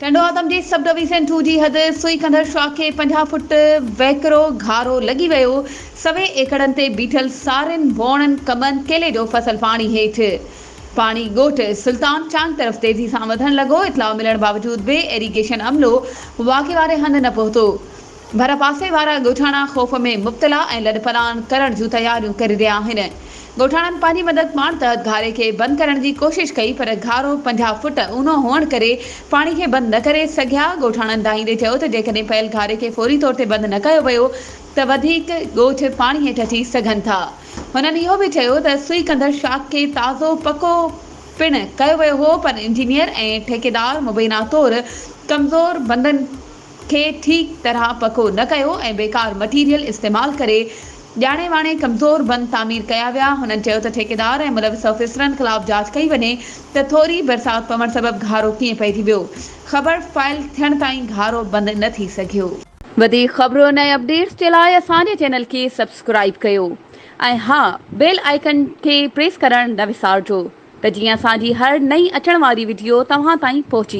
ٽنڊوآدم جي sub division two جي حد سوئي ڪنڌر شاخ کي 50 فوٽ ويڪرو گهارو لڳي ويو، سوين ايڪڙن تي بيٺل سارين، ووڻن، ڪمند، ڪيلي جو فصل پاڻي هيٺ، پاڻي ڳوٺ سلطان چانگ طرف تيزي سان وڌڻ لڳو، اطلاع ملڻ باوجود به ايريگيشن عملو واقعي واري هنڌ نه پهتو. ڀرپاسي وارا ڳوٺاڻا خوف ۾ مبتلا ۽ لڏپلاڻ ڪرڻ جون تياريون ڪري رهيا آهن. ڳوٺاڻن پنهنجي مدد پاڻ تحت گهاري کي بند ڪرڻ جي ڪوشش ڪئي پر گهارو 50 فوٽ اونهو هئڻ ڪري پاڻي کي بند نه ڪري سگهيا. ڳوٺاڻن دانهيندي چيو ته جيڪڏهن پيل گهاري کي فوري طور تي بند نه ڪيو ويو ته وڌيڪ ڳوٺ پاڻي هيٺ اچي سگهن ٿا. هنن اهو به چيو ته سوئي ڪنڌر شاخ کي تازو پڪو پڻ ڪيو ويو هو پر انجنيئر ۽ ٺيڪيدار مبينا طور ڪمزور بندن کي ٺيڪ طرح پڪو نه ڪيو ۽ بيڪار مٽيريل استعمال ڪري ڄاڻي واڻي ڪمزور بند تعمير ڪيا ويا. هنن چيو ته ٺيڪيدار ۽ ملوث آفيسرن خلاف جاچ ڪئي وڃي ته ٿوري برسات پوڻ سبب گهارو ڪيئن پئجي ويو. خبر فائل ٿيڻ تائين گهارو بند نه ٿي سگهيو. وڌيڪ خبرن ۽ اپڊيٽس جي لاء اسان جي چينل کي سبسڪرائيب ڪيو ۽ ها بيل آئيڪن کي پريس ڪرڻ نه وسارجو ته جيئن اسان جي هر نئين اچڻ واري وڊيو توهان تائين پهچي.